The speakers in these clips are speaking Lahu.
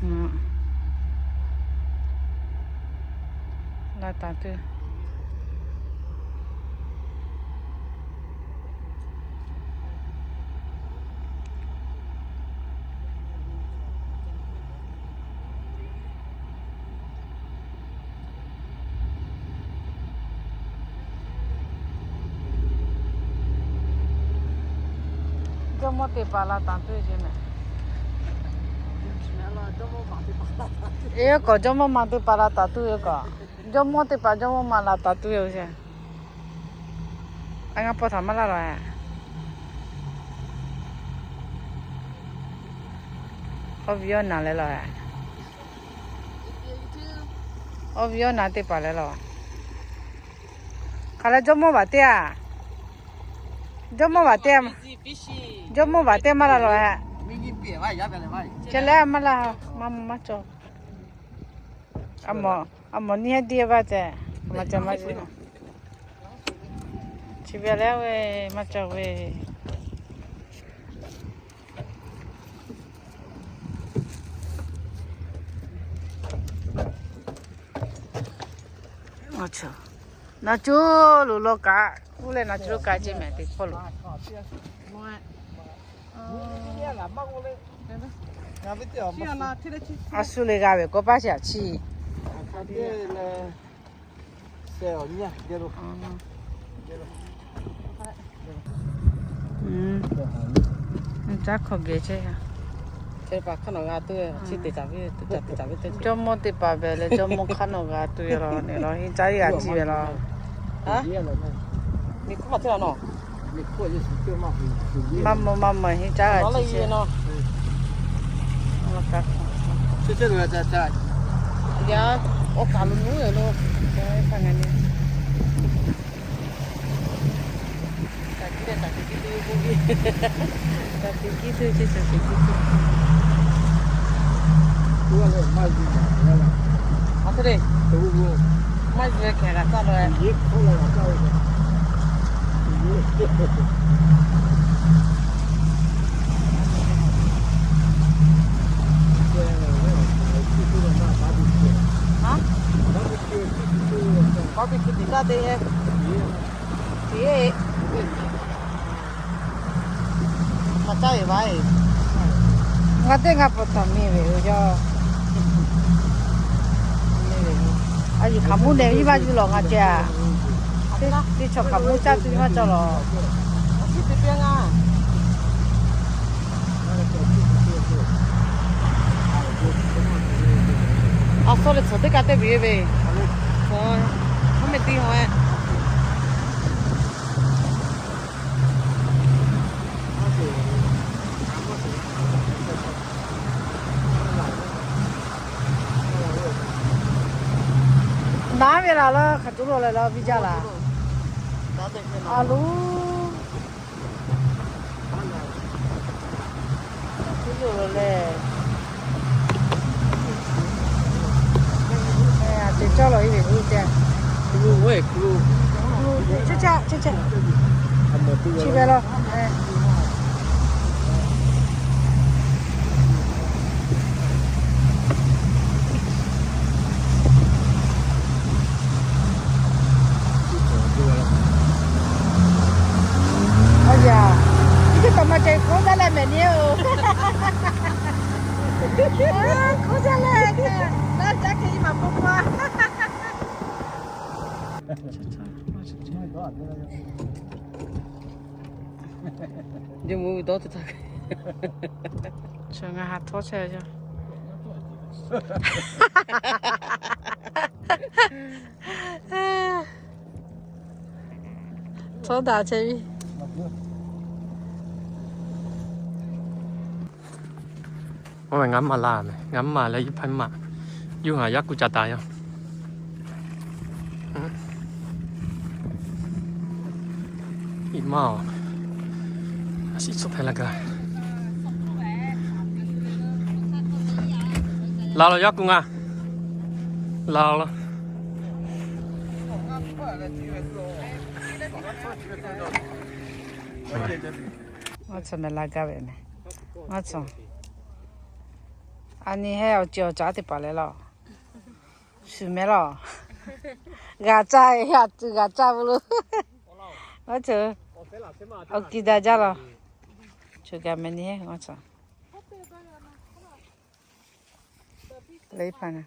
Laˇ taˍ tuˬ. Jawˇmawˇ teˇ hpaˍ laˬ taˍ tuˬ yoˬ mehˍ. Eˬ, kawˬ jawˇmawˇ ma teˇ hpaˍ laˬ taˍ tuˬ yoˬ kawˬ. Jawˇmawˇ teˇ hpaˍ jawˇmawˇ ma laˬ taˍ tuˬ yoˬ sheˍ. A, ngaˬ pa htaꞈ maˇ laˇ laˬ. Awˬ viˉ awˬ naˍ leh laˬ. Awˬ viˉ awˬ naˍ teˇ hpaˍ leh laˬ. Hk'aˬ leh jawˇmawˇ baˬ teˇ a. Jawˇmawˇ baˬ teˇ a. Jawˇmawˇ baˬ teˇ maˇ laˇ laˬ. Chi leh maˇ laˇ, maˇ maˇ cawˬ. A mawˬ, a mawˬ niˇ heˉ diˇ vaˇ ceh, maˇ cawˬ maˇ cawˬ. Chi ve leh ve, maˇ cawˬ ve. Naˍ co loˬ law kaꞈ, uˉ leh naˍ co lo kaꞈ ce mehˍ teˇ hk'aw lo. A shu le g'a ve k'awꞈ paˇ shaˍ chi. Caˉ hk'aw geh chehˇ. Jawˇmawˇ teˇ hpaˍ ve leh jawˇmawˇ hk'aˇ nawˬ g'a tuˬ ve law, neˬ law henˇ caˉ g'a ciˇ ve law. Maˇ mawˬ maˇ mawˬ henˇ caˉ g'a ciˇ. Awˬ kaˍ lo nuˉ ve lo. Maˇ zuh ve hkehˍ g'a taˇ lo. Barbecue teꞈ taˇ te. Teꞈ. Maˇ caˉ ve vaˇ e. Ngaˬ teˇ ngaˇ pa taw miˬ ve yoˬ. A yuˬ hk'aˬ mvuhˇ nehˬ viˉ vaˇ yuˬ lawˬ ngaˬ ceh a. Teˇ chaw hk'aˬ mvuhˇ caˇ tuˬ maˇ cawˬ lawˬ. A sawˉ leh tsuhꞈ teˇ kaꞈ te ve ve. Aˉ meh tiˇ ha e. Naˉ ve laˬ laˇ hk'aˬ co lo leh laˇ viˇ jaˇ laˬ. A loˬ. Tuˬ yoˬ leh. Aˬ ceh cawˇ lawˬ e ve g'uˇ ceh. Chi ve law. Aˬ yaˇ, teˇ hpaˍ maˇ ceh k'oˆ daˇ leh mehˍ ni oˬ. K'oˆ daˇ leh, naˉ caˉ hk'e maˇ k'oˆ k'oˆ a. Jawˇmawˇ ve dawˇ teˇ htaˇ, ngaˬ ha htawˇ chehˇ a. Htawˇ daꞈ chehˇ ve. Oˇ ve ngaˬ maˇ la mehˍ, ngaˬ maˇ leh yawˇ hpaˇ maˇ, yawˇ ngaˬ yaˇ kuˬ ca taˍ yaˇ. Iˉ maˇ oˬ, a shiˍ tcuhˉ hpehꞈ la gaˬ. La laˬ yaˇ kuˬ ngaˬ, la laˬ. Ngaˬ tcuhˉ mehˍ la gaˇ ve mehˍ. Ngaˬ tcuhˉ A nyi hehˉ awˬ ceuˬ awˬ caˉ teˇ hpaˍ leh laˇ. Shuˍ mehˍ laˇ. G'a caˇ, g'a caˇ ve lo. Aˬ, awˬ kiˇ daꞈ jaˇ laˇ. Choˬ kaꞈ mehˍ nyi hehˉ awˬ caˉ. Leh iˉ hpaˍ na.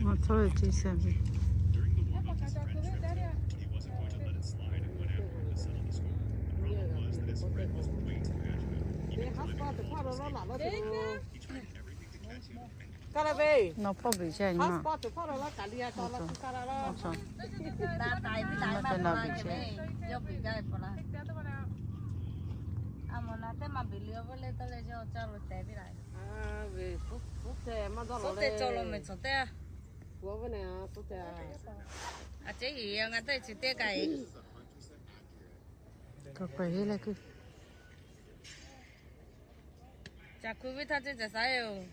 Nawˬ hpawˇ beˬ chehˇ nyi ma. Nawˬ hpawˇ beˬ chehˇ. Aˬ, ceˉ yeˬ ngaˬ teˇ chi teˇ kaꞈ e. Kawˬ kawˬ heˆ leh kuˇ. Caˬ hku viˇ htaˇ ceˇ caˬ saiˉ yoˬ.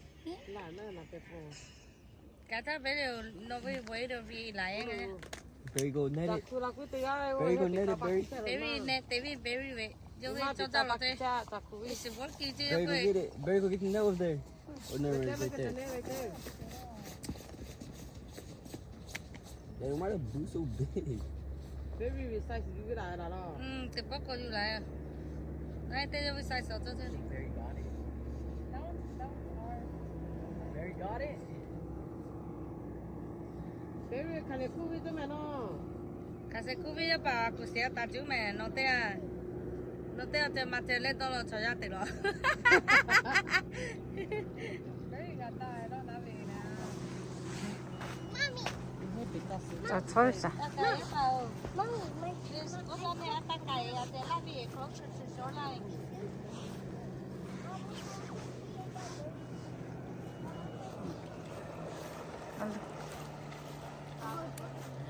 Kaꞈ htaˇ Barry nawˬ ve vawˬ e lo ve laˬ e. Barry go net it. Barry go net it, Barry. Barry net, Barry, Barry ve. Yawˇ ve cawˇ caˇ lo te. It's working ceˇ. Barry go get it. Barry go get the net over there. Oh, never mind, it's right there. Damn, why the boots so big? Baby ve size yuˬ ve laˬ laˬ laˇ. Teˇ pawˆ k'awꞈ yuˬ laˬ. Naˉ teˇ yawˇ ve size awˬ cawˇ cawˇ. Baby hk'aˬ lehˬ kuˇ ve teˇ mehˍ nawˬ. Hk'aˬ se kuˇ ve yaˇ paˍ kuˬ shiˍ a taˍ cuˉ mehˍ nawˬ teˇ a. Nawˬ teˇ a ceh ma ceh leh dawˇ law chaw yaˇ te law.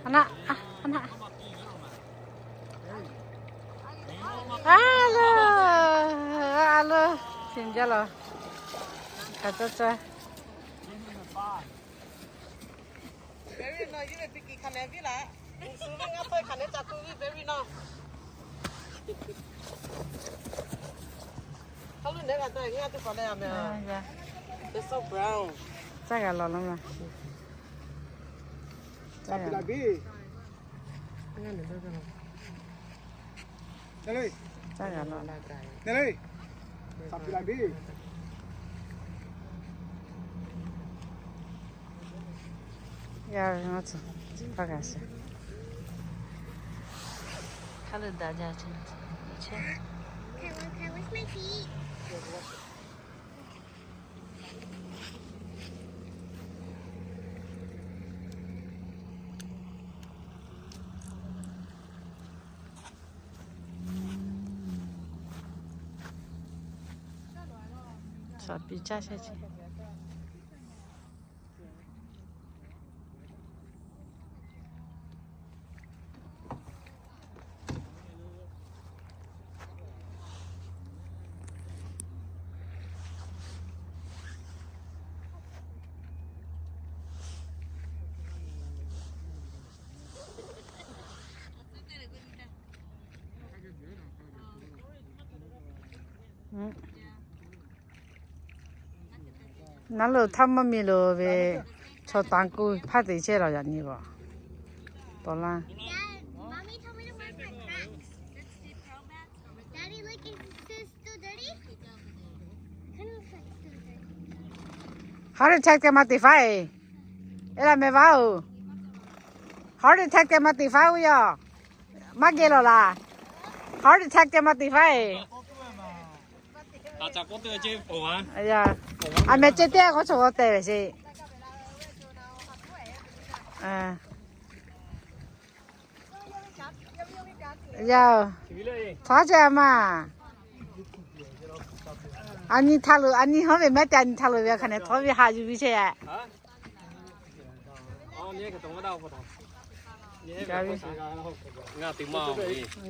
Hana, hana. Alo, alo, shinˍ jaˇ laˬ. Hk'aˬ caˇ caˇ. Berry nawˬ yawˇ ve piˇ kiˬ hk'aˬ lehˬ viˉ laˇ. Shu ve ngaˇ hpawˇ hk'aˬ lehˬ caˬ hku viˉ Berry nawˬ. Hk'a lo nehˉ g'a taˇ ngaˇ teˇ hpaˍ leh a meh. They're so brown. Caˇ g'a laˬ laˇ ma. Caˇ g'a laˬ. Yaˇ ve maˇ tcuh, hpaˇ g'a shiˍ. Hk'a leuˬ daꞈ jaˇ chi. Shaˍ piˍ caˇ shehˇ chi. Naˉ lo htaˇ mvuhˇ miˬ lo ve chaw tanˇ kuˇ hpaˇ te chehˇ laˬ yaꞈ nyi bawˬ. Tawˍ laˇ. Heart attack te maˇ te faˉ e. E laˇ meh vaˇ oˬ. Heart attack te maˇ te faˉ oˬ yaˇ. Maˇ geh lawˬ laˬ. Heart attack te maˇ te faˉ e. A meh ceh teˇ g'aˇ k'awꞈ chaw g'aw teh ve sheˍ. Yaˇ, htaˇ ceh a maˇ. A nyi htaˇ lo, a nyi hawˉ ve mehˉ te a nyi htaˇ lo ve hk'aˬ nehˬ htawˇ ve haꞈ yuˬ ve sheˍ. Gaˬ ve,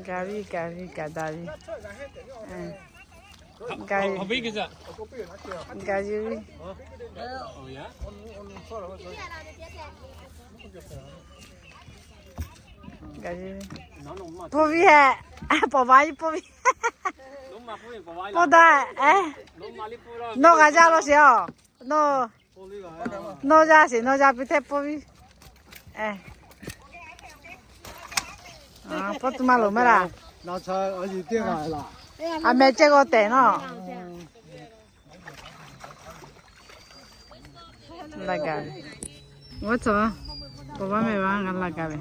gaˬ ve, gaˬ ve, gaˬ daꞈ ve. Gaˬ, gaˬ yuˬ ve. Gaˬ yuˬ ve. Pfuhˇ viˉ hehꞈ. Pawˍ ma iˉ pfuhˇ viˉ. Pawˇ daꞈ, nawˬ g'a jaˇ law sheˍ a. Nawˬ, nawˬ jaˇ sheˍ, nawˬ jaˇ piˇ hteˇ pawˇ viˉ. Pawˇ tuˬ maˇ loˍ maˇ laˇ. A meh ceh g'aw tehꞈ nawˬ. Laˇ gaˇ ve. Oˇ tcuh, paw vaˇ meh vaˇ ngaˬ laˇ gaˇ ve.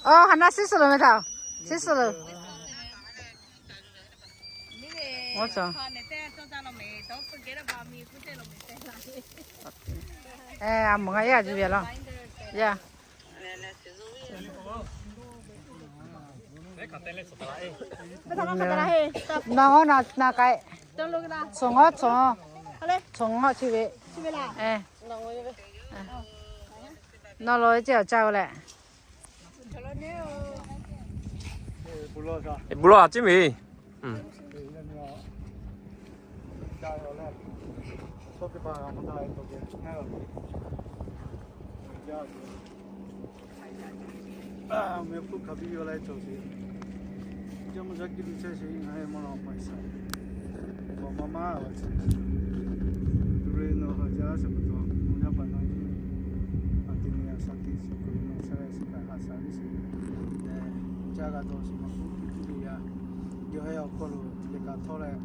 Oˇ, ha naˆ shiˉ suhˍ lo meh htaꞈ, shiˉ suhˍ lo. Oˇ tcuh. A mawˬ ngaˬ yaˇ a ji ve laˇ. Yaˇ. Na, na k'ai. Cawˬ ngaw, cawˬ ngaw. Cawˬ ngaw chi ve. Nawˬ lo ve ceˇ awˬ caˇ o leh. Bon lawˬ a ciˉ ve. Meh hpu hk'aˬ piˇ ve laˇ cawˬ sheˍ. Yaˇ maˇ shaˉ kiˇ tuˬ chehˇ sheˍ, ngaˬ hui mawˇ law paˍ Iˉsaˍ. Vawˬ maˇ maˇ a chi. Tuˬ ve nawˬ haꞈ jaˇ shaˍ pa taw, mvuhˇ yaˇ paˍ na e. A te ni a shaˍ tiꞈ shuˍ kuiˬ nawˬ shaˍ leh shuˍ kaꞈ haꞈ shaˍ liˇ sheˍ. Leh, caˇ g'a dawˬ sheˍ maˇ k'oˆ, tuˬ tuˬ ve yaˇ. Yawˇ hui awˬ hk'aw lo yehˬ kaꞈ htawˇ leh,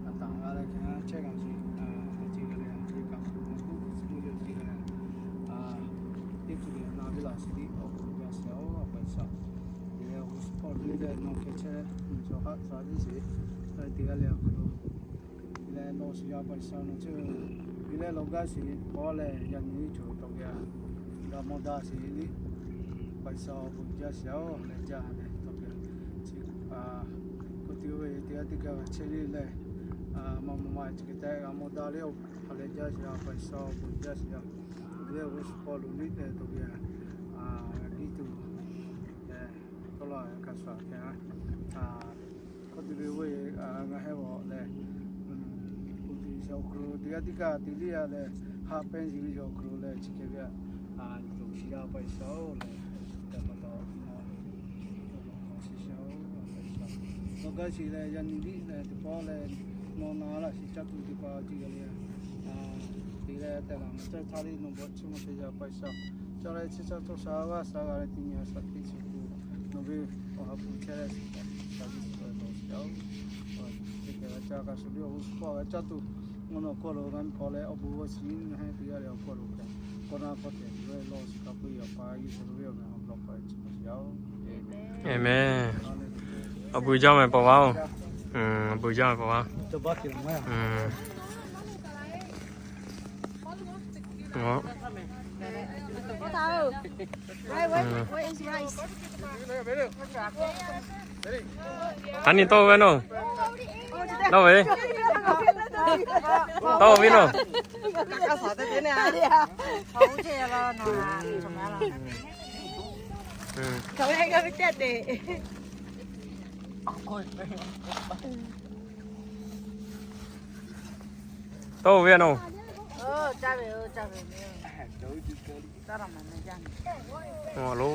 a taˍ g'a leh hk'e chehˇ g'a sheˍ. A te ce g'a leh yehˬ kaꞈ hk'aw lo maˇ k'oˆ, tuˬ tuˬ ve yaˇ te g'a leh. A, teˇ tuˬ ve na ve laˬ sheˍ tiˉ awˬ hk'aw lo jaˇ sheˍ a, a paˍ Iˉsaˍ. Te leh awˬ g'uˇ suhˍ hpawˇ lo leh nawˬ hk'e chehˇ, shuˍ haꞈ shaˍ liˇ sheˍ. Leh te g'a leh awˬ hk'aw lo leh nawˬ shiˍ a paˍ Iˉsaˍ nawˬ chehˇ ve leh lawˬ gaˇ sheˍ k'awꞈ leh yaꞈ nyi cawˬ tawˆ g'a. G'a mawˇ daꞈ sheˍ liˇ. Paˍ Iˉsaˍ awˬ bon jaˇ sheˍ a, leh jaˇ leh tawˆ g'a. Chi a, k'oˆ tuˬ ve teˇ g'aˇ teˇ g'aˇ g'a chehˇ liˇ leh, maˇ maˇ maˇ chi hk'e te g'a mawˇ daꞈ liˇ a, leh jaˇ sheˍ a paˍ Iˉsaˍ awˬ bon jaˇ sheˍ a. Leh awˬ g'uˇ suhˍ hpawˇ lo liˇ leh tawˆ g'a. G'a biˇ tuˬ leh tawˆ la kaꞈ shuˍ a hk'e a. K'oˆ tuˬ ve oˇ ve, ngaˬ heh g'awˬ leh, k'oˆ tuˬ ve awˬ hk'aw lo teˇ g'aˇ teˇ g'aˇ te liˇ a leh, haꞈ pehnˇ sheˍ ve awˬ hk'aw lo leh chi hk'e ve a, loˍ shiˍ a paˍ Iˉsaˍ o leh, chi hk'e pa taw nawˬ shiˍ shiˍ a paˍ Iˉsaˍ. Nawˬ gaˇ sheˍ leh yaꞈ nyi liˇ leh teˇ pawˆ leh nawˬ na laˇ sheˍ caˇ tuˬ teˇ hpaˍ a ciˉ g'a leh, te leh tehꞈ laˬ ngaˬ caˇ htaˇ liˇ nawˬ bvuhꞈ chi maˇ te yaˇ paˍ Iˉsaˍ. Caˇ leh chi caˇ cawˇ sha g'aˇ sha g'a leh teˇ nyi a shaˍ teˇ chi tuˬ nawˬ ve awˬ ha hpu chehˇ leh shiˍ kaꞈ sha liˇ shiˍ a dawˬ shiˍ a. Teˇ hkeh g'a caˇ kaꞈ shuˍ liˇ awˬ g'uˇ suhˍ hpawˇ g'a caˇ tuˬ, mawˇ nawˬ hkawˇ lo g'a miˇ hk'aw leh awˬ bon g'awˇ shiˍ nyi a heh teˇ g'aˇ leh awˬ hkawˇ lo hk'e, kawˇ naˆ kawˇ tehꞈ ve lawˇ shiˍ kaꞈ puiˉ yaꞈ pa Yeˍsuˆ ve awˬ meh awˬ hk'aw lo k'awꞈ e chi maˇ shiˍ a. Aˍmenˍ. Awˬ bon jaˇ meh paˍ vaˇ oˬ. Awˬ bon jaˇ meh paˍ vaˇ. Aˉ nyi tawˇ ve nawˬ. Nawˬ ve, tawˇ ve nawˬ. Tawˇ ve nawˬ. Awˬ lo.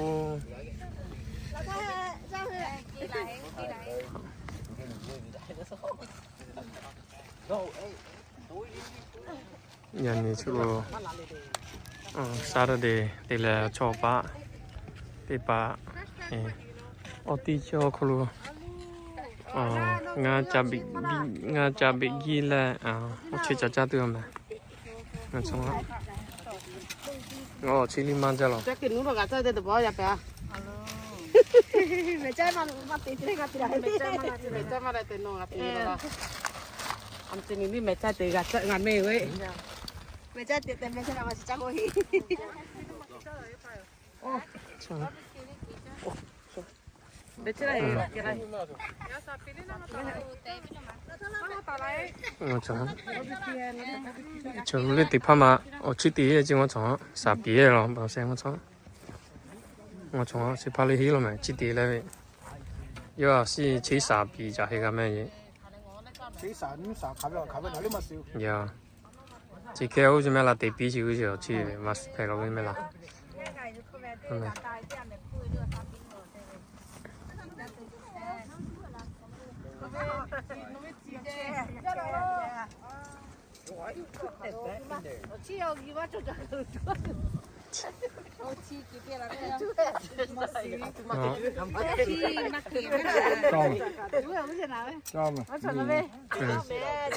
Yaꞈ nyi chi lo Saturday te leh chaw paˆ teˇ hpaˍ awˬ tiˇ cawˇ hk'aw lo ngaˇ ca beꞈ giˇ leh, awˬ chi ca caˇ tuˬ a meh. Chi liˇ maˇ jaˇ laˬ. Chaw liˇ teˇ hpaˍ ma awˬ chi teˇ yehˬ ce maˇ cawˬ, shaˍ piˍ law ba sheh maˇ cawˬ. Maˇ cawˬ, chi hpaˇ liˇ heˆ law meh, chi teˇ leh ve. Yawˇ a shiˍ chi shaˍ piˍ caꞈ heˆ g'a meh ye. Yaˇ, chi hk'e oˇ chi meh laˬ, teꞈ piˇ chi g'uˇ chi awˬ chi maˇ suh hpehꞈ law ve meh laˬ.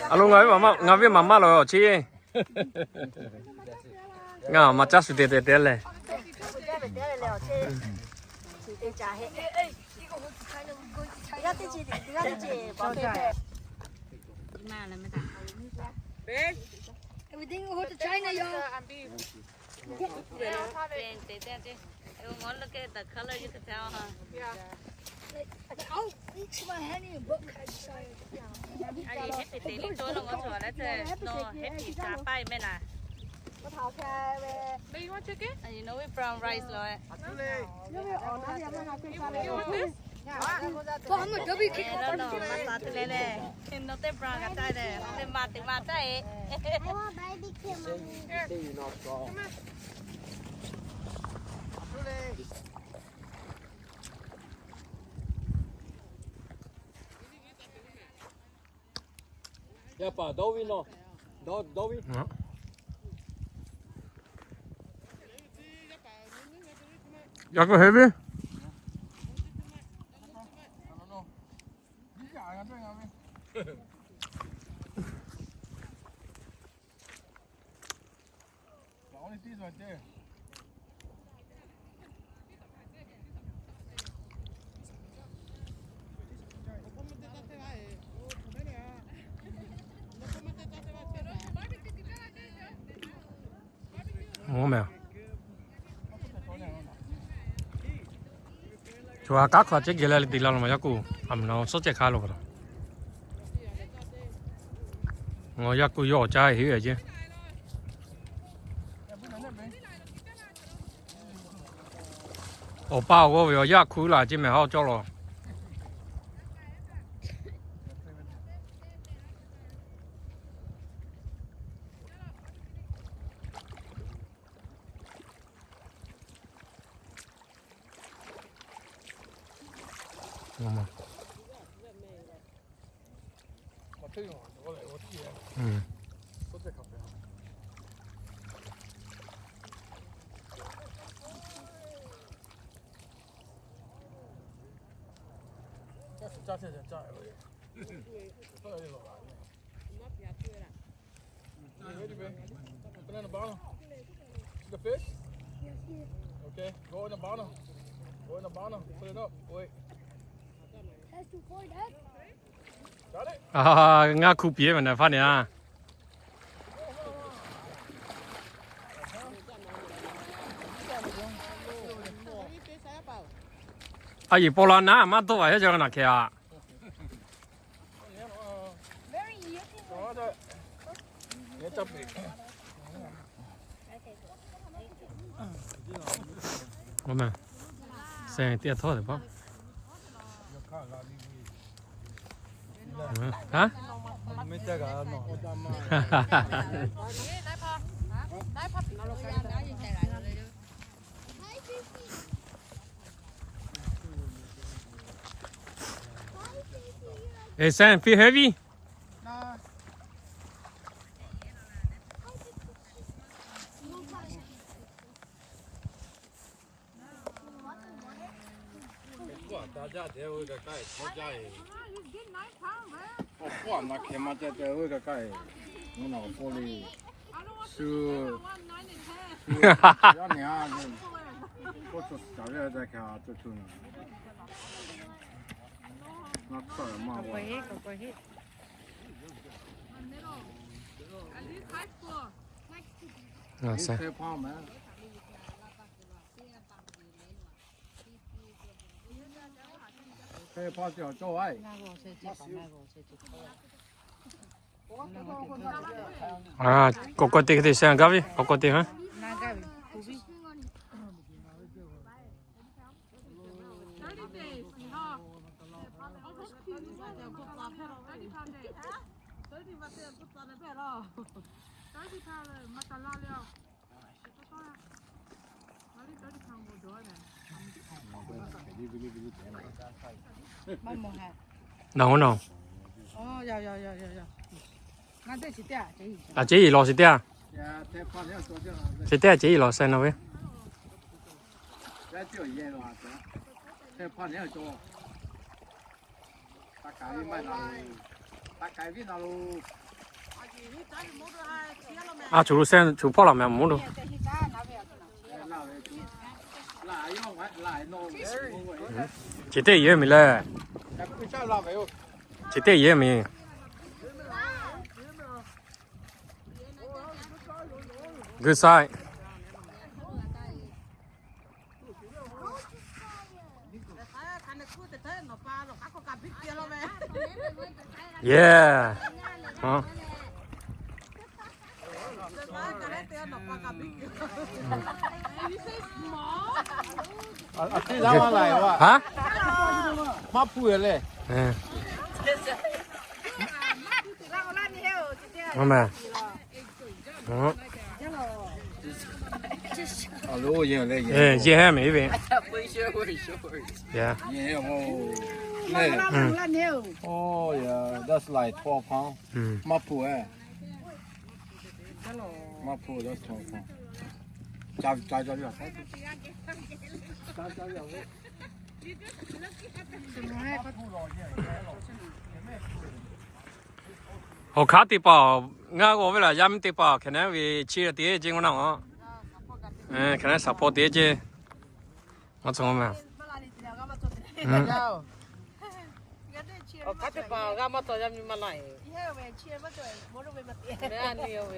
A lo, ngaˬ ve maˍ maˇ lawˬ chi. Ngaˬ maˍ caˇ shuˍ te te te leh. Everything go to China, y'all. Look at the color, you can tell, huh? Like, like, I'll eat my honey and book. But I'm a W kick. I want barbecue, mommy. Yaˇ paˍ dawˇ ve naw, dawˇ, dawˇ ve. Yaꞈ k'o heˆ ve. Mvuhˇ meh, chaw ha kanˉ hk'aw ceh geh la le te la lo ma yaˇ kuˬ, a mvuhˇ naw suhˉ ceh hk'a lo pa taw. Yaˇ kuˬ yawˇ awˬ caˇ heˆ ve ceˇ. Awˬ pa awˬ g'awˇ ve awˬ yaˇ hkuˇ laˬ ceˇ meh haˉ cawˇ law. Ready, babe? Open in the bottom. See the fish? Okay, go in the bottom. Go in the bottom. Put it up. Wait. Got it? Ngaˇ hkuˇ piˇ ve ma na faˉ ne a. A yehˬ paw la naˉ maˇ tawˆ a heˆ ca na hkeh a. Seh teˇ htaˇ te paˆ. Hey, Sam, feel heavy? K'awꞈ k'awꞈ te hk'e te sha gaˇ ve, k'awꞈ k'awꞈ te ha. Naˬ hoˉ naˬ. A ceˉ yeˬ lawˬ sheˍ teˇ a. Sheˍ teˇ a ceˉ yeˬ lawˬ sha na ve. A cuˬ lo sha cuˬ hpawˇ laˬ meh mvuhˇ lo. Chi teˇ yehˬ miˬ lehˬ. Chi teˇ yehˬ miˬ. Good side. Yeah. Haˉ? Yehˇ heˉ miˬ ve. Yeah. Oh yeah, that's like twelve pound. Mapu eh. Mapu, that's twelve pound. Awˬ hk'aˉ teˇ hpaˍ ngaˇ g'awˬ ve laˬ, yaˇ miˇ teˇ hpaˍ hk'e naˉ ve chi teˇ ceˇ ngaw naˇ a. Hk'e naˉ support teˇ ceˇ. Maˇ tcuh meh. Awˬ hk'aˉ teˇ hpaˍ g'a maˇ tawˬ yaˇ miˇ maˇ laˇ e.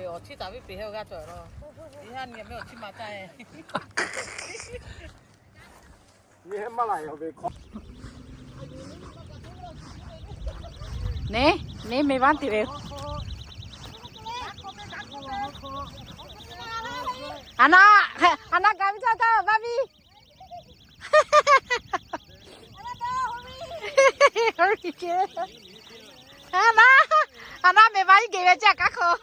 Awˬ htiˇ taˍ viˉ peˬ heh g'a cawˬ la. Awˬ htiˇ ma caˇ e. Neˉ, neˉ meh vaˇ teˇ ve. A na, a na gaˬ ve caˇ taˇ vaˇ viˉ. A na, a na meh vaˇ iˉ geh ve caˇ kaˉ hk'aw.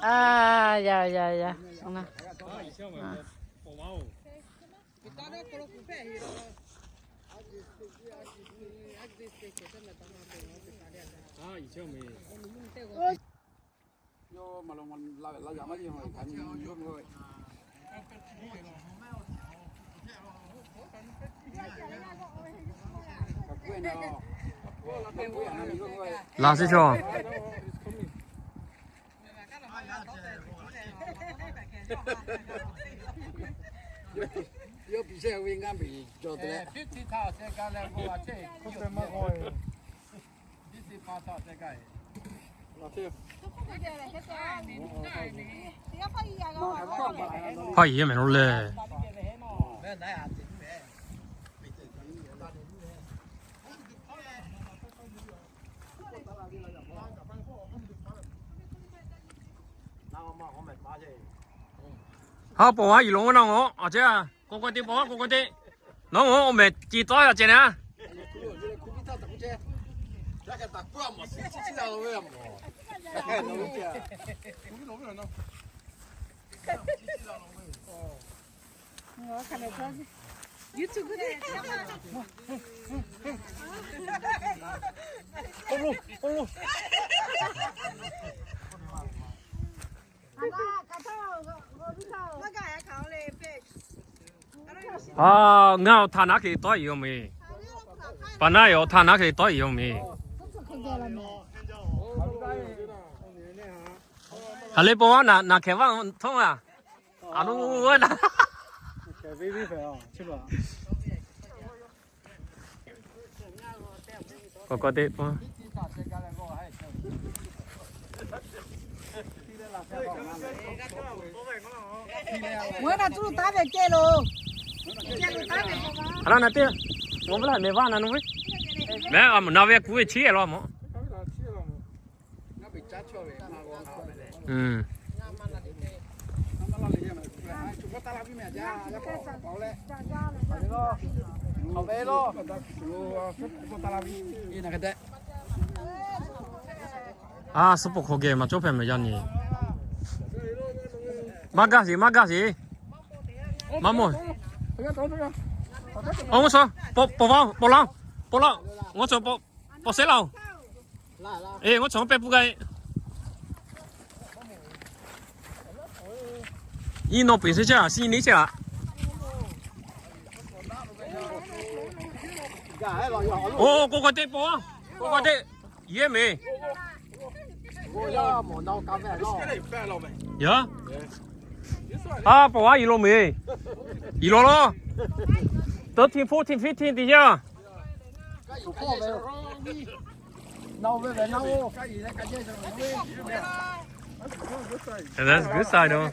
A, ya, ya, ya. Laˬ shiˍ chaw. Hpaˇ yeˬ mehˍ lo lehˬ. Ha paw ha yi lo na ngo a ce, k'o k'o teˇ paw, k'o k'o teˇ. Nawˬ ngo awˬ meh ci tawˆ ya ce na. A, ngaˬ awˬ htaˇ naˉ hk'e tawˆ e yoˬ meh. Paˍ naˉ yoˬ, awˬ htaˇ naˉ hk'e tawˆ e yoˬ meh. Hk'aˬ le paw a naˬ, naˬ hkehˍ vaˇ htawˇ a. A lo na. K'o k'o teˇ paw. Mvuhˇ na tuˬ taˉ ve kehˬ lo. Kehˬ lo taˉ ve. A la na teˇ. Mvuhˇ la meh vaˇ na nu ve. Meh a mvuhˇ na ve kuˬ ve chiˇ lo mvuhˇ. A, suhˉ pawˍ hk'aw geh maˇ cawˇ hpehꞈ mehˍ yaˇ nyi. Maˇ gaˇ sheˍ, maˇ gaˇ sheˍ. Maˇ mawˬ. Awˬ, ngaˬ chaw pawˍ, pawˍ laˇ, pawˍ laˇ, ngaˬ chaw pawˍ, pawˍ sehˉ laˇ-oˬ. Eˬ, ngaˬ chaw pehˇ pun gaˇ. Iˉ nawˇ peuˬ shehˉ chehˇ a, shi nyi nyi chehˇ a. Oˬ, k'oˆ k'o teˇ pawˆ, k'oˆ k'o teˇ, yehˇ mehˍ. Yaˇ. A, pawˍ a, yiˍ law mehˍ. Yiˍ law law. Thirteen, fourteen, fifteen tiꞈ yaˇ. That's a good sign, though.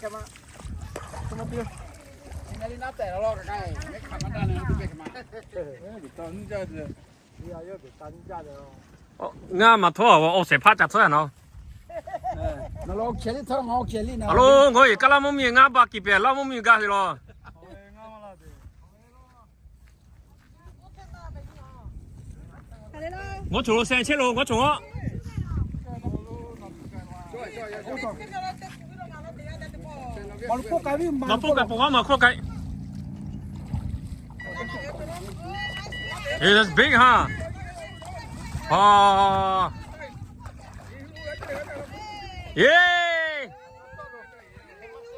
Ngaˇ maˬ htawˇ awˬ shehˍ hpaˇ ca htawˇ yaˇ nawˬ. A lo, ngaˬ hui kaˇ laˇ mvuhˇ miˬ ngaˇ ba kiˬ pehˍ, laˇ mvuhˇ miˬ gaˇ ve law. Ngaw choˬ lo seh chehˇ lo, ngaw choˬ ngaw. Maˬ hpawˇ k'ai, pawˍ g'aˇ maˬ hpawˇ k'ai. It's big, huh? Aw. Yay!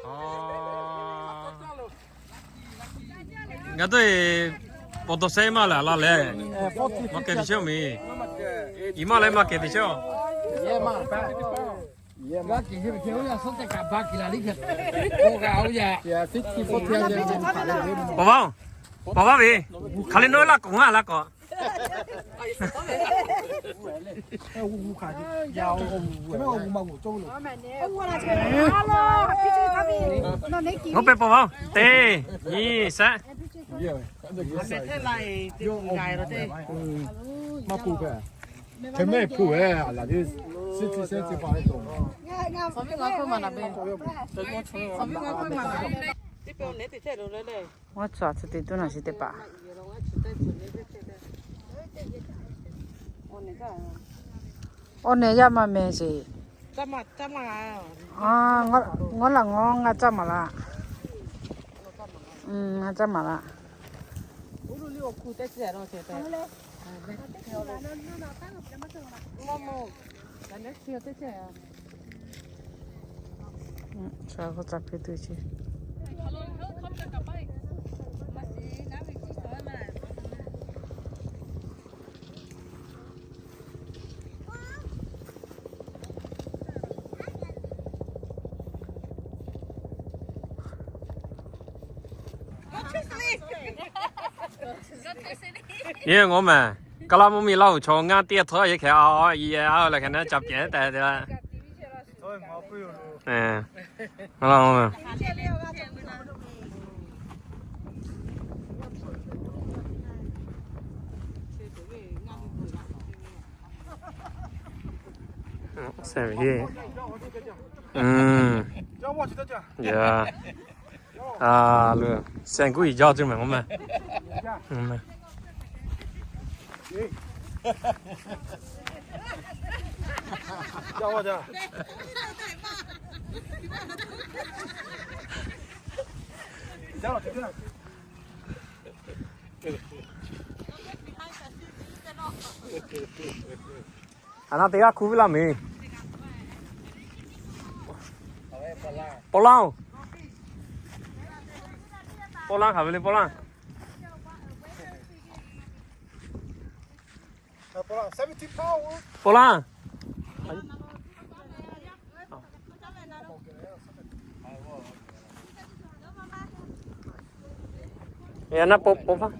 Aw. Ngaˬ teˇ pawˍ tawˬ sehˉ maˇ lehˬ la leh, maˇ kehˬ te chehˇ-oˬ mehˍ. Iˉ maˇ leh maˇ kehˬ te chehˇ-oˬ. Pawˍ vaˇ-oˬ, pawˍ vaˇ ve, hk'aˬ le nawˉ laˇ k'awꞈ ngaˇ laˇ k'awꞈ. Ngaˬ pehˬ pawˍ vaˇ-oˬ, teˇ nyi shehˉ. Ngaˇ chaw a tcuh te tuˬ naˬ chi teˇ hpaˍ. Awˬ nehˬ yaˇ maˇ mehˬ sheˍ. Ngaˬ laˬ ngaw ngaˇ caˇ maˍ laˇ. Ngaˇ caˇ maˍ laˇ. Yehˇ ngaw mehˬ, kaˇ laˇ mvuhˇ miˬ laˇ-oˬ, chaw ngaˇ teˇ htawˇ yehˇ hkeh a, a, i, a, a leh hkeh naˉ ca pehˍ tehꞈ te la. A, seh kuˉ yiˍ jaˇ tcuh mehˍ ngaw mehˬ. A na teˇ g'aˇ hkuˇ ve laˇ mehˍ. Pawˆ laˇ-oˬ. Pawˆ laˇ hk'aˬ ve le, pawˆ laˇ. Pawˆ laˇ. Yaꞈ na pawˆ, pawˆ hpaˇ.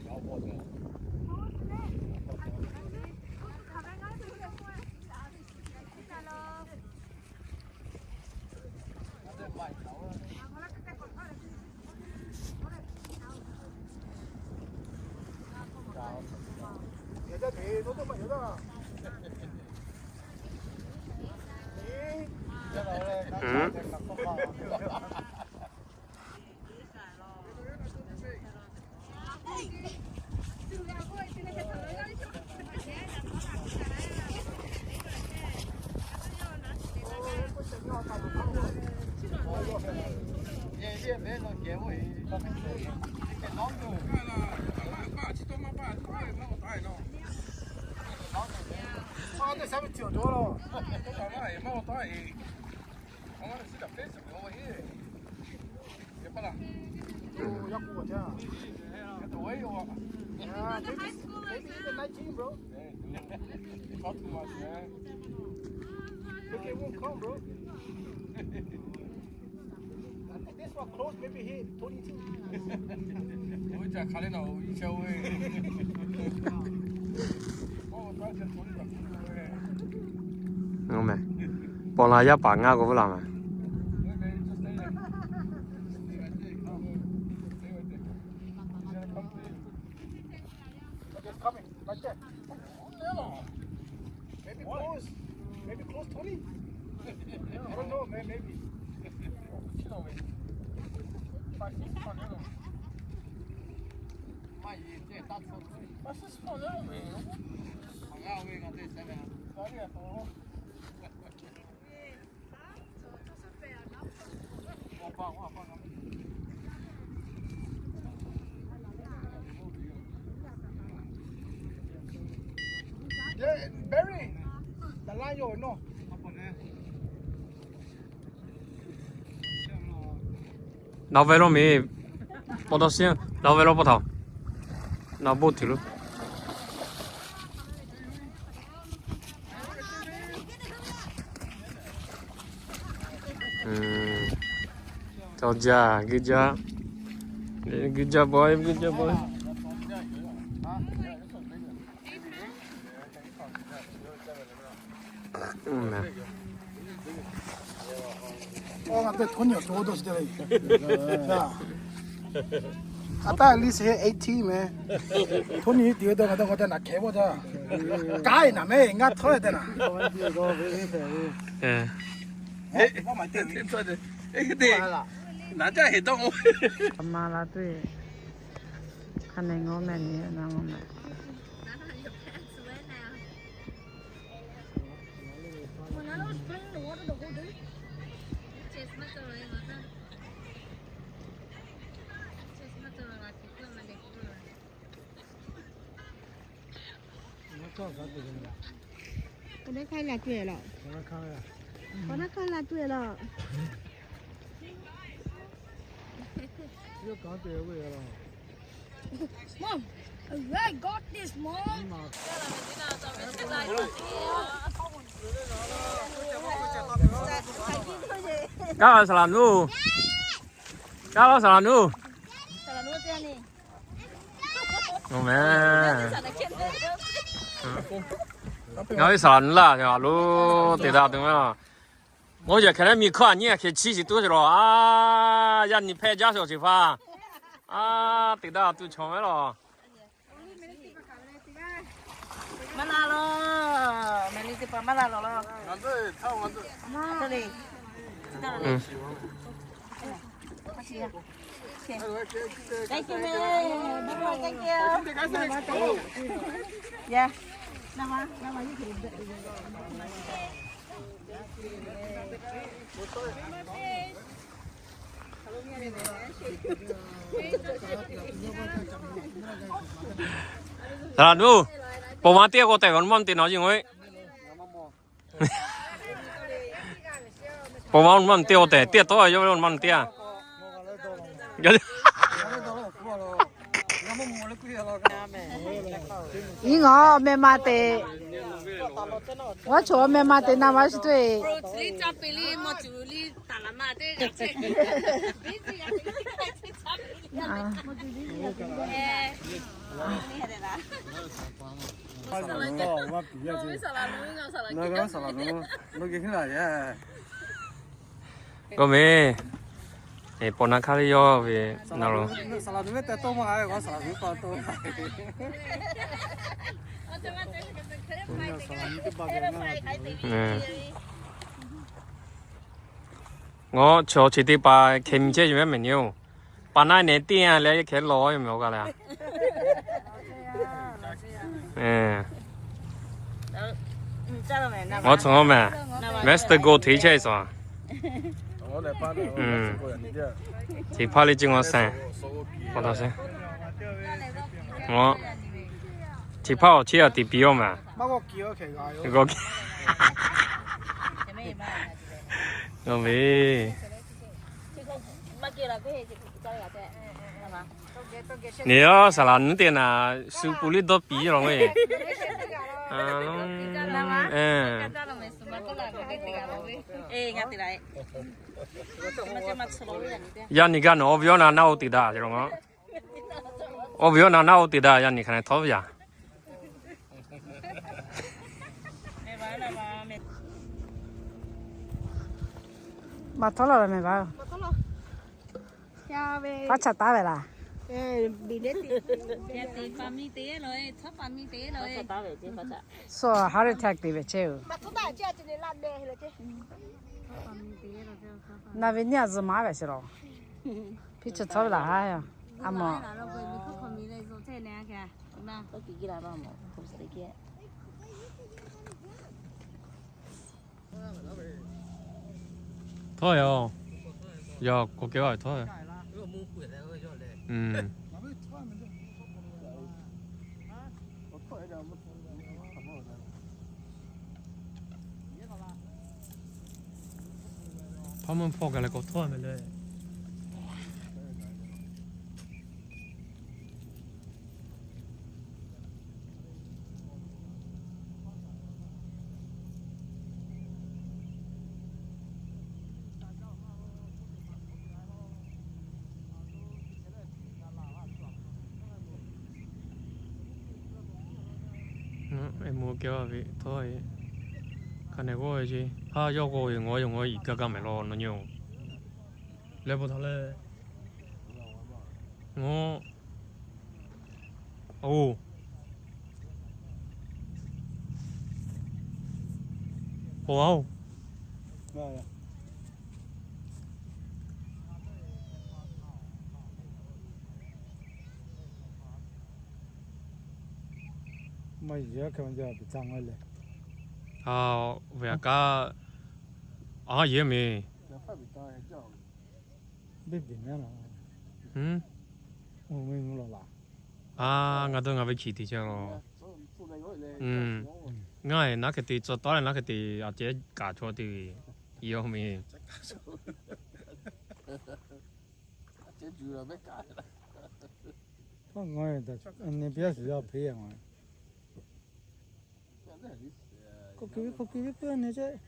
Talk too much, man. Look at won't come, bro. I think this one close, maybe hit twenty-two. Ui, ca kha le na, ui, ca ui. Ui, ta ca twenty-two. Ngao meh. Paw la yaˇ paˍ ngaˇ k'o ve laˬ meh. It's coming. Right there. Maybe close. Maybe close twenty. I don't know, man. Maybe. Barry, the lion, no. Nau ve lo mi, pa taw si, nau ve lo pa taw, nau bon tuˬ lo. Tawˇ jaˇ, good job, good job, boy, good job, boy. Hm, neh. Ɔ, ngaˬ te tawˇ nyi awˬ to dawˇ shi te le. Aˬ taˇ at least heh eighteen meh. Tawˇ nyi tiˉ ve dawˇ ngaˬ dawˇ ngaˬ te naˬ hkeh bawˆ jaˇ. K'ai naˬ meh, ngaˬ htawˇ te naˬ. Naˬ jaˇ heˍ dawˇ. Aˬ ma la tuˬ, hk'a nehˬ ngawˬ meh ni na ngawˬ meh. Awˬ naˉ hk'aˇ la tuˬ e laˬ. Awˬ naˉ hk'aˇ la tuˬ e laˬ. Mom, I got this, Mom. Kaˇ laˇ saˍ laˍ nuˇ. Awˬ meh. Ngaˬ ve saˍ laˍ nuˇ laˇ, a lo te daꞈ tuˬ ma. Ngaˬ hui yaꞈ hk'aˬ leh miˬ hkawˇ a nyi a hk'e chiˇ shiˍ tuˬ ve laˬ. A, yaˇ nyi hpehˇ jaˇ shawˍ sheˍ hpaˇ. A, te daꞈ tuˬ chaw meh laˬ. Maˇ laˇ laˬ. Mehˍ liˇ teˇ hpaˍ maˇ laˇ laˬ laˬ. Thank you, man. Bye bye, thank you. Yeah. Saˍ laˍ nuˇ, paw ma teˇ g'aˇ k'o tehꞈ kaꞈ maˇ te nawˬ yeˬ ngawˬ e. Paw ma maˇ te k'o tehꞈ teˇ taw yawˇ ve maˇ te a. Iˉ ngawˬ meh ma te, g'aw choˬ meh ma te na ma shi tuˬ e. K'o meh, paw na hk'aˇ le yawˇ ve na lo. Ngaˬ chaw chi teˇ hpaˍ hkeh mi chehˇ ve mehˍ nyi oˬ. Paˍ naˆ nehˬ teˇ yanˇ leh hkeh lawˬ ve mehˍ oˬ g'a leh. Ngaˬ chaw mehˍ, Western Gold hteˇ chehˇ suhˍ. Chi hpaˇ le ceˇ ngaw sehˍ. Chi hpaˇ awˬ cheˇ a tiˍ piˍ-oˬ maˬ. G'aw kiˇ. G'aw ve. Neˬ aˬ, saˍ laˍ nuˉ te naˍ, shu pu liˇ dawˇ piˍ law ve. Yaˇ nyi gaˇ nawˬ awˬ viˉ awˬ na naˆ oˇ te daꞈ ve law. Awˬ viˉ awˬ na naˆ oˇ te daꞈ, yaˇ nyi hk'aˬ hk'e htawˇ ve yaꞈ. Maˬ htawˇ laˇ la mehˍ vaˇ. Paˉ chaꞈ taˉ ve laˬ. Suh ha lehˬ htaˇ te ve chehˇ-oˬ. Na ve nyiˇ a zuhˬ maˍ ve sheˍ laˬ. Hpiˇ chi htawˇ ve laˬ haˉ yaˇ. A maˬ. Htawˇ yaˇ-oˬ, yaˇ k'oˆ kehˬ ve htawˇ. Hpaˇ meuˇ hpawˇ kaꞈ leh k'awꞈ htawˇ ve le. Eˬ, mvuhˇ kehˬ ve htawˇ, hk'a nehˬ g'awˇ ve ce. Haˉ yawˇ g'awˇ ve ngaw yaˇ ngaw iˍ kaˇ kaˇ mehˍ law nawˬ nyi-oˬ. Leh pa taw leh, ngaw, oˬ, oˬ, oˬ. Maˇ yehˬ kaꞈ maˇ jaˇ, a, ve aꞈ kaˉ, a, yehˬ mehˍ. Beˇ beˬ naˉ la. A, ngaˬ dawˇ ngaˬ ve hkiˬ te chehˇ law. Ngaˬ naˉ hk'e te tcuh taˉ leh naˉ hk'e te a cehˉ kaꞈ chaw te ve, yehˬ mehˍ. Hk'aˬ ngaˬ nyi piˇ a suhˍ yaˇ hpeˇ a ngaˬ. K'oˆ ki ve, k'oˆ ki ve k'oˆ nyi chehˇ.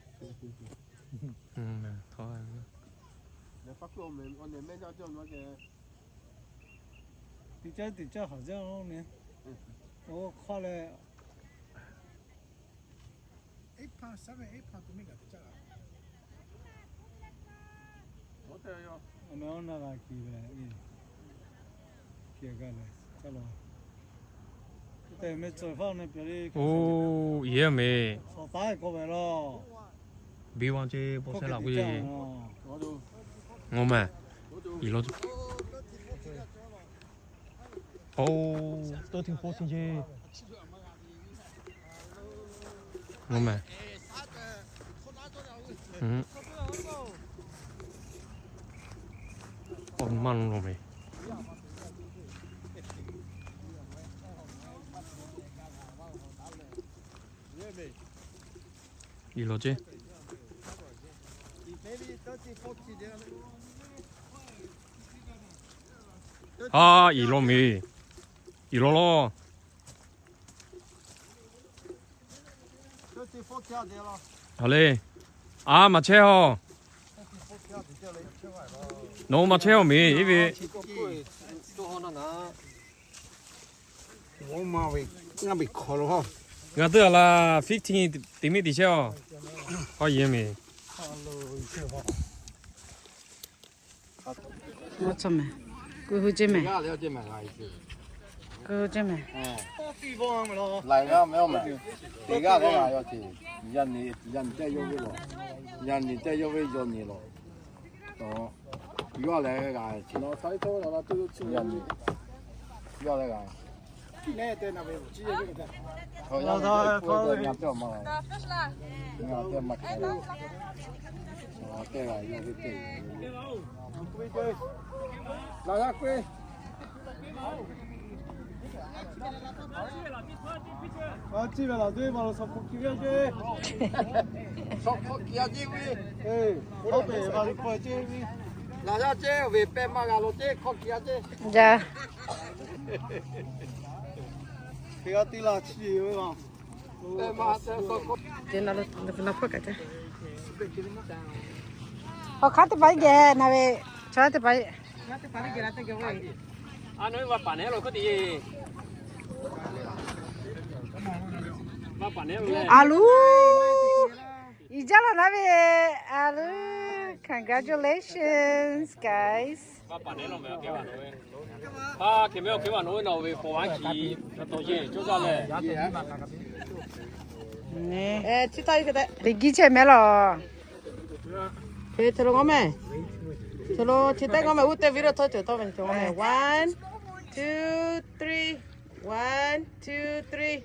Tiꞈ caˇ tiꞈ caˇ haˍ jaˇ lo ne. Oˇ hk'aˇ leh, a meh oˇ na g'a kiˬ ve, kiˬ g'a leh caˇ lo. Te meh tcuh faˇ ne pehꞈ le. Oˇ, yehˬ mehˍ. Shawˍ taˉ k'oˆ ve laˇ. Biˇ vaˇ ce paw sehˉ laꞈ k'oˆ ce. Ngaw mehˍ. Iˍ law. Oˇ, thirteen, fourteen ce. Ngaw mehˍ. K'awꞈ maˇ lo mehˍ. Iˍ law ce. A, iˍ law mehˍ. Iˍ law law. A le. A, maˬ chehˇ-oˬ. Nawˬ hui maˬ chehˇ-oˬ mehˍ, iˉ ve. Ngaˬ teˇ g'aˇ la fifteen te miˇ te chehˇ-oˬ. Hawˉ yehˬ mehˍ. G'uˇ suhˍ mehˍ. Kuˬ hui ceˇ mehˍ. Kuˬ hui ceˇ mehˍ. Laiˬ g'aˇ mehˍ, teˇ g'aˇ g'aˇ g'a yaw ce. Yaˇ nyi, yaˇ nyi tehˇ yawˇ ve lawˬ. Yaˇ nyi tehˇ yawˇ ve yaw nyi lawˬ. Yawˇ lehˬ g'a ce. Yaˇ nyi, yawˇ lehˬ g'a. Jaˇ. Awˬ hk'aˇ teˇ pa geh na ve, chaw teˇ pa. A luˉ, iˉ jaˇ laˬ na ve, a luˉ, congratulations, guys. Teˇ giˇ chehˇ mehˍ laˬ. Hk'e, chaw lo ngawˇ mehˍ. Chaw lo chi teˇ ngawˇ mehˍ, uˉ teˇ video htawˇ cawˬ htawˇ ve chaw ngawˇ mehˍ. One, two, three. One, two, three.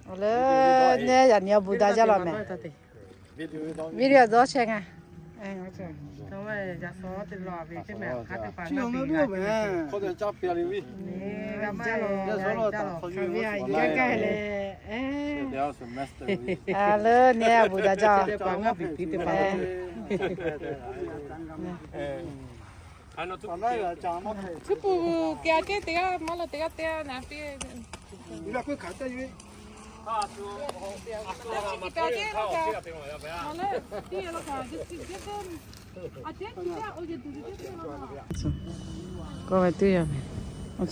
Awˬ leh, neˇ yaꞈ nyi awˬ bon daꞈ jaˇ laˬ mehˍ. Video dawˇ chehˇ ngaˬ. Awˬ leh, neˇ yaꞈ bon daꞈ jaˇ. Chi puˬ kehˬ ceˇ teˇ g'aˇ maˇ la teˇ g'aˇ teˇ g'aˇ na piˇ. K'oˆ ve teˇ yanˇ mehˍ. Awˬ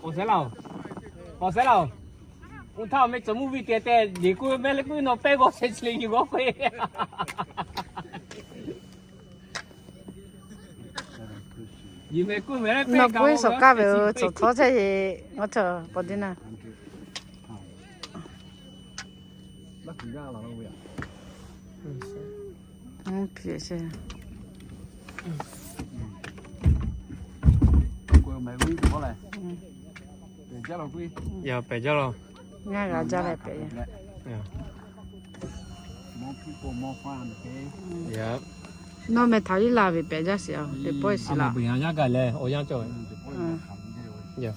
shehˉ laˬ-oˬ, awˬ shehˉ laˬ-oˬ, oˇ htaˇ mehˆ tcuh mvuhˇ viˇ te tehꞈ, liꞈ k'oˆ mehˆ leh k'oˆ nawˬ pehˇ g'awˇ sheh chi le yuˬ g'awˇ k'oˆ-e. Nawˬ k'oˆ-e suhˍ kaˇ ve-o, tcuhˍ htawˇ chehˇ-e, ngaˬ htawˇ paw deˇ na. Yaˇ pehˬ jaˇ law. Ngaˬ g'a jaˇ leh pehꞈ yaˇ. Nawˬ meh htaꞈ iˉ la ve pehꞈ jaˇ sheˍ-a, teˇ pawˆ-e shiˍ laˬ. Yaˇ gaˬ leh awˬ yanˇ cawˬ ve.